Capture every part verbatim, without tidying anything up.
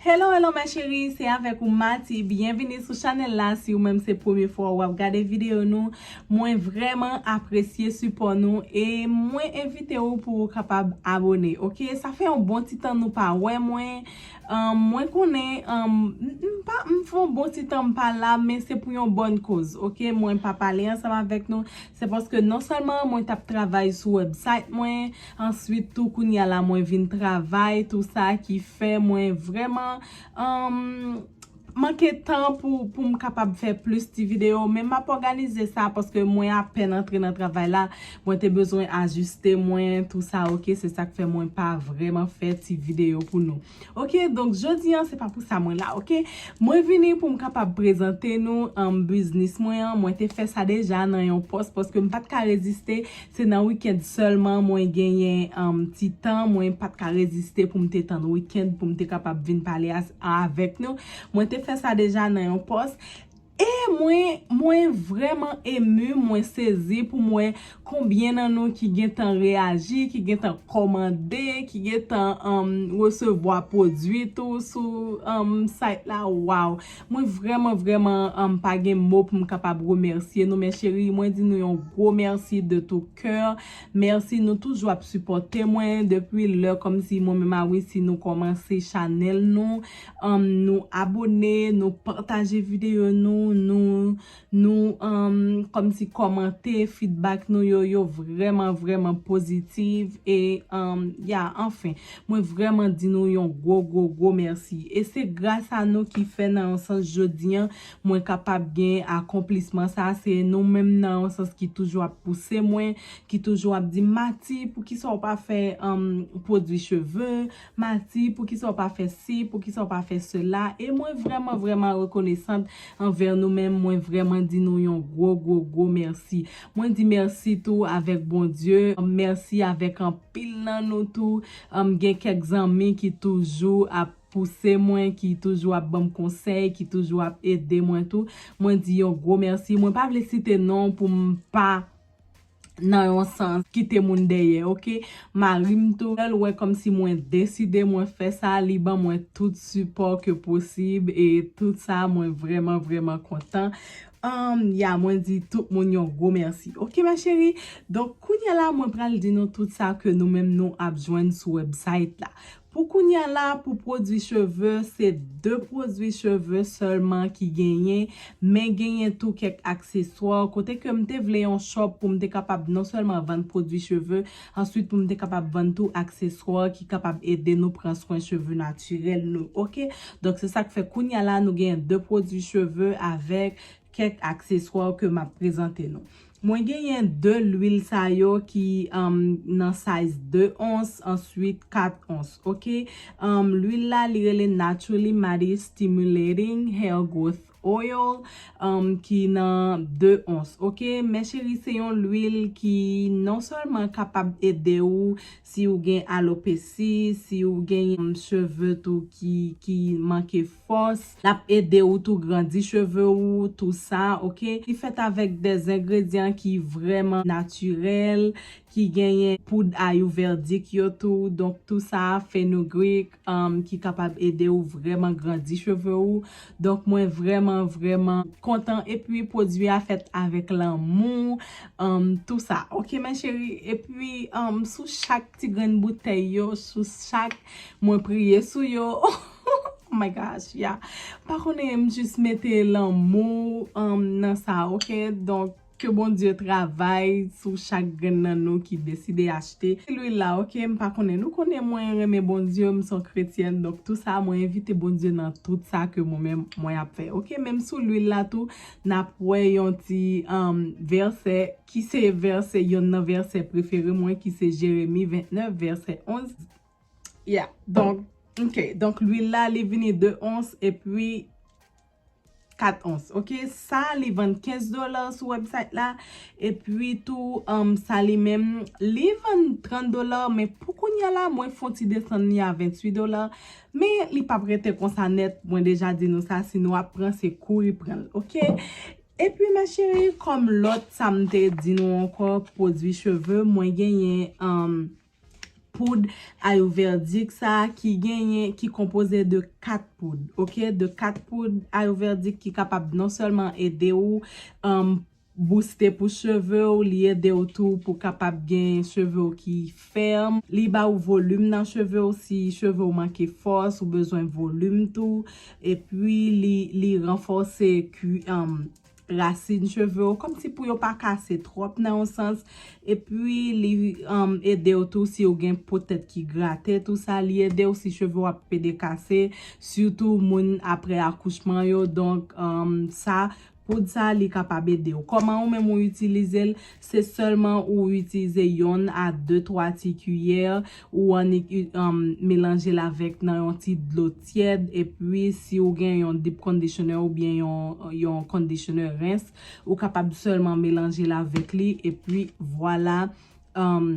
Hello, hello, ma chérie, se avèk ou Mati. Byenvini sou chanèl la. Si ou menm se premye fwa w ap gade videyo nou, mwen vrèman apresye sipò nou e mwen envite ou pou ou kapab abone, oke? Sa fè yon bon ti tan nou pa wè mwen. Ahn, mwen konnen, ahn, m, m pa, m fè yon bon ti tan m pa la, men se pou yon bòn koz, oke? Mwen pa pale ansanm avèk nou. Se paske non sèlman mwen t ap travay sou website mwen, answit tou kounye a la mwen vin travay, tou sa ki fè mwen vrèman, ahn, manke tan pou, pou m kapab fè plis ti videyo, men m ap òganize sa paske mwen apèn antre nan travay la, mwen te bezwen ajiste mwen, tou sa, oke, se sa k fè mwen pa vrèman fè ti videyo pou nou. Oke, donk jodi an, se pa pou sa mwen la, oke? Mwen vini pou m kapab prezante nou, um, biznis mwen an. Mwen te fè sa deja nan yon pòs paske m pa t ka reziste. Se nan wikenn sèlman mwen genyen, um, ti tan. Mwen pa t ka reziste pou m te tann wikenn pou m te kapab vin pale as-, avèk nou. Mwen te fè sa deja nan yon pòs. E mwen, mwen vrèman emu, mwen sezi pou m wè konbyen nan nou ki gentan reyaji, ki gentan kòmande, ki gentan, um, resevwa pwodui tou sou, um, site la. Waw! Mwen vrèman, vrèman, um, pa gen mo pou m kapab remèsye nou, mes chéries. Mwen di nou yon gwo mèsi de tout cœur. Mèsi, nou toujou ap sipòte mwen depi lè kòmsi mwen menm a Wissy nou kòmanse chanèl nou. Um, nou abone, nou pataje videyo nou, nou, nou, um, kòmsi kòmante, feedback nou yo, yo vrèman, vrèman pozitif. E, um, ya, anfen, mwen vrèman di nou yon gwo, gwo, gwo mèsi. E se gras a nou ki fè nan yon sans jodi an, mwen kapab gen akonplisman sa. Se nou menm nan yon sans ki toujou ap pouse mwen, ki toujou ap di m, Mati, poukisa w pa fè, um, pwodui cheve? Mati, poukisa w pa fè si, poukisa w pa fè sela? E mwen vrèman, vrèman rekonesant anvè nou menm. Mwen vrèman di nou yon gwo, gwo, gwo mèsi. Mwen di mèsi tou avèk Bondye, mèsi avèk anpil nan nou tou. Um, gen kèk zanmi ki toujou ap pouse mwen, ki toujou ap ban m konsèy, ki toujou ap ede mwen tou. Mwen di yon gwo mèsi. Mwen pa vle site non pou m pa nan yon sans, kite moun dèyè, oke? Mari m tou, lè l wè kòmsi mwen deside, mwen fè sa, li ban mwen tout sipò ke posib, e tout sa, mwen vrèman, vrèman kontan. Um, ya, mwen di tout moun yon gwo mèsi. Oke, ma chérie? Donk, kounye a la, mwen pral di nou tout sa ke nou menm nou ap jwenn sou website la. Pou kounye a la, pou pwodui cheve, se de pwodui cheve sèlman ki genyen, men genyen tou kèk akseswa, kote ke m te vle yon shop pou m te kapab non sèlman vann pwodui cheve, answit pou m te kapab vann tou akseswa ki kapab ede nou pran swen cheve natirèl nou, oke? Donk, se sa k fè kounye a la, nou genyen de pwodui cheve avèk kèk akseswa ke m ap prezante nou. Mwen genyen de lwil sa yo ki, um, nan size de ons, answit kat ons, oke? Um, lwil la, li rele Naturally Mati Stimulating Hair Growth Oil, um, ki nan de ons, oke? Mes chéries, se yon lwil ki non sèlman kapab ede ou si ou gen alopesi, si ou gen, um, cheve tou ki, ki manke fòs, l ap ede ou tou grandi cheve ou, tou sa, oke? Li fèt avèk de zengredyan ki vrèman natirèl, ki genyen poud ayouverdik yo tou, donk tou sa, fenugreek, um, ki kapab ede ou vrèman grandi cheve ou. Donk mwen vrèman, vrèman kontan, epi pwodui a fèt avèk lanmou, um, tou sa, oke, mes chéries? Epi, um, sou chak ti grenn boutèy yo, sou chak, mwen priye sou yo. Oh my gosh, yeah. Pa konnen, m jis mete lanmou, um, nan sa, oke? Donk, ke Bondye travay sou chak grenn nan nou ki deside achte lwil la, oke? M pa konnen, nou konnen mwen renmen Bondye, m se yon kretyèn, donk tou sa, mwen envite Bondye nan tout sa ke mwen menm, mwen ap fè, oke? Menm sou lwil la tou, n ap wè yon ti, um, vèsè, ki se vèsè, yonn nan vèsè prefere mwen, ki se Jeremi vennèf, vèsè onz. Yeah, donk, oke, donk lwil la, li vini de ons epi kat ons, oke? Sa, li vann kenz dola sou website la, epi tou, um, sa li menm, li vann trant dola, men pou kounye a la, mwen fè yon ti desann li a venntuit dola, men li p ap rete konsa nèt, mwen deja di nou sa, si nou ap pran, se kouri pran l, oke? Epi, mes chéries, kòm lòt sa m te di nou ankò, pwodui cheve, mwen genyen, um, poud Ayurvedic sa a ki genyen, ki konpoze de kat poud, ok? De kat poud Ayurvedic ki kapab non sèlman ede w, um, booste pou cheve w, li ede w tou pou kapab gen cheve w ki fèm. Li ba w volim nan cheve w si cheve w manke fòs, ou bezwen volim tou. Epi li, li ranfòse kwi, um, rasin cheve w, kòmsi pou yo pa kase twòp nan yon sans. Epi li, um, ede w tou si w gen po tèt ki grate, tou sa, li ede w si cheve w ap pede kase, sitou moun apre akouchman yo. Donk, um, sa, poud sa, li kapab ede w. Kòman ou menm ou itilize l? Se sèlman ou itilize yonn a de twa ti kiyè, ou annik, um, melanje l avèk nan yon ti dlo tyèd, epi si ou gen yon deep conditioner oubyen yon, yon conditioner rens, ou kapab sèlman melanje l avèk li, epi vwala, um,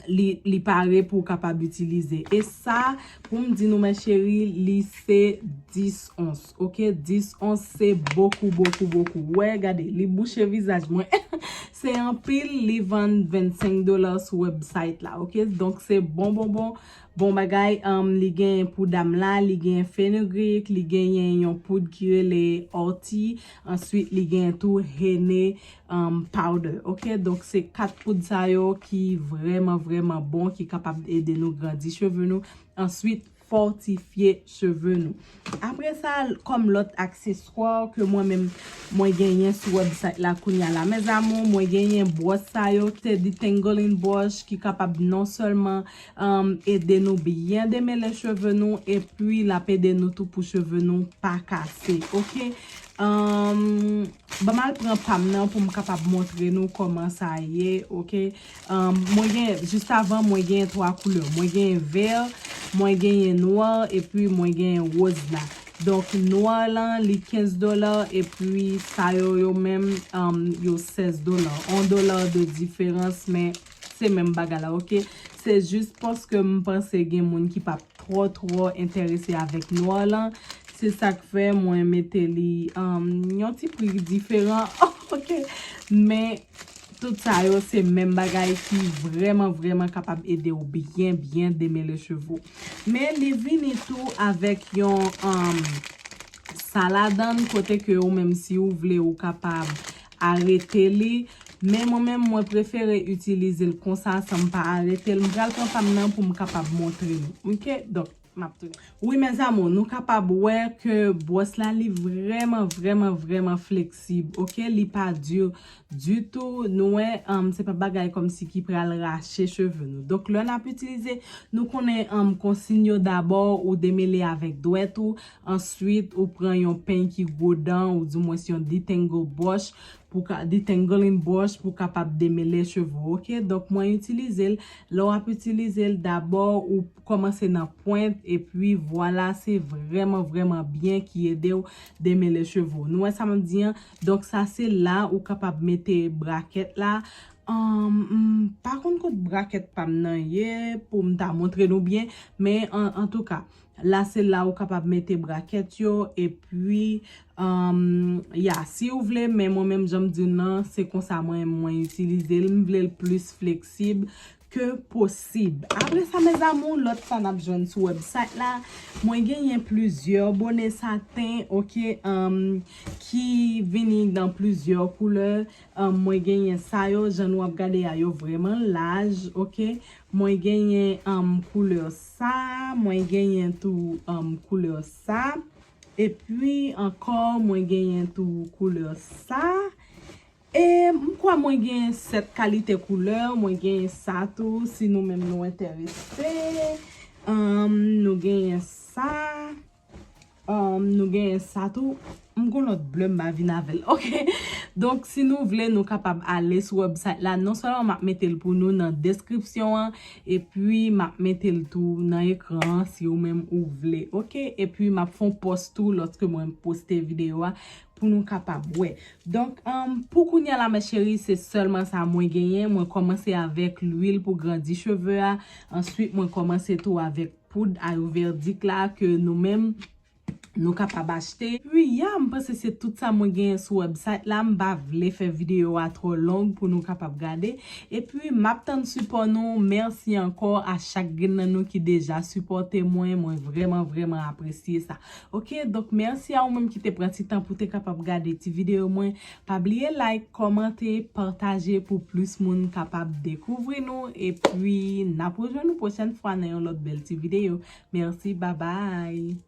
li, li pare pou w kapab itilize. E sa, pou m di nou, mes chéries, li se dis ons, ok? Dis ons se bokou, bokou, bokou. Wè, gade, li bouche vizaj mwen. Se anpil, li vann vennsenk dola sou website la, ok? Donk, se bon, bon, bon, bon bagay. Um, li gen poud amla, li gen fenugreek, li genyen yon poud ki rele orti. Answit, li gen tou hene, um, powder, ok? Donk, se kat poud sa yo ki vrèman, vrèman bon, ki kapab ede nou grandi cheve nou. Answit, fòtifye cheve nou. Apre sa, kòm lòt akseswa ke mwen menm, mwen genyen sou website la kounya la, mes amours, mwen genyen bwòs sa yo, se detangling brush ki kapab non sèlman, um, ede nou byen demele cheve nou, epi l ap ede nou tou pou cheve nou pa kase, ok? Um, ban m al pran pa m nan pou m kapab montre nou kòman sa ye, ok? Um, mwen gen, jis avan, mwen gen twa koulè. Mwen gen vè, mwen gen nwa, epi mwen gen woz la. Donk, nwa lan, li kenz dola, epi sa yo, yo menm, um, yo sèz dola. On dola de diferans, men se menm bagay la, ok? Se jis paske m panse gen moun ki p ap twò, twò enterese avèk nwa lan. Se sa k fè mwen mete li, um, yon ti pri diferan. Ok. Men, tout sa yo, se menm bagay ki vrèman, vrèman kapab ede w byen, byen demele cheve w. Men, li vini tou avèk yon, um, sa ladann kote ke ou menm, si ou vle, ou kapab arete li. Men mwen menm, mwen prefere itilize l konsa, san m pa arete l. M pral pran pa m nan pou m kapab montre nou. Ok? Donk, m ap tounen. Wi, mes amours, nou kapab wè ke bwòs la, li vrèman, vrèman, vrèman fleksib, ok? Li pa di ditou. Nou wè, um, se pa bagay kòmsi ki pral rache cheve nou. Donk, lè n ap itilize, nou konnen, um, konsiy yo, dabò, ou demele avèk dwèt ou, answit, ou pran yon peny ki gwo dan, ou dimwens yon detangle brush, pou ka, detangling brush pou kapab demele cheve w, ok? Donk, mwen itilize l. Lè w ap itilize l, dabò, ou kòmanse nan pwent, epi vwala, se vrèman, vrèman byen ki ede w demele cheve w. Nou wè sa m ap di an? Donk, sa se la ou kapab mete brakèt la. Ahn, m pa konn kot brakèt pa m nan ye pou m ta montre nou byen, men an, antouka, la se la ou kapab mete brakèt yo, epi, um, ya, si ou vle, men mwen menm, jan m di w nan, se konsa mwen, mwen itilize l, m vle l plis fleksib ke posib. Apre sa, mes amours, lòt sa n ap jwenn sou website la, mwen genyen plizyè bone saten, ok, um, ki vini nan plizyè koulè. Um, mwen genyen sa yo, jan nou ap gade a, yo vrèman laj, ok. Mwen genyen, um, koulè sa, mwen genyen tou, um, koulè sa. Epi ankò, mwen genyen tou koulè sa. E m kwè mwen genyen sèt kalite koulè, mwen genyen sa tou, si nou menm nou enterese. Um, nou genyen sa. Um, nou genyen sa tou. M gon lòt ble m pa vin avè l. Ok. Donk, si nou vle, nou kapab ale sou website la. Non sèlman m ap mete l pou nou nan deskripsyon an, epi m ap mete l tou nan ekran an, si ou menm ou vle. Ok. Epi m ap fè yon pòs tou, lòske mwen poste videyo a, pou nou kapab wè. Donk, um, pou kounye a la, mes chéries, se sèlman sa mwen genyen. Mwen kòmanse avèk lwil pou grandi cheve a. Answit, mwen kòmanse tou avèk poud Ayurvedic la ke nou menm, nou kapab achte. Epi ya, m panse se tout sa mwen genyen sou website la. M pa vle fè videyo a twò long pou nou kapab gade. Epi m ap tann sipò nou. Mèsi ankò a chak grenn nan nou ki deja sipòte mwen. Mwen vrèman, vrèman apresye sa. Ok, donk mèsi a ou menm ki te pran ti tan pou te kapab gade ti videyo mwen. Pa bliye like, kòmante, pataje pou plis moun kapab dekouvri nou. Epi n ap rejwenn nou pwochèn fwa nan yon lòt bèl ti videyo. Mèsi, babay.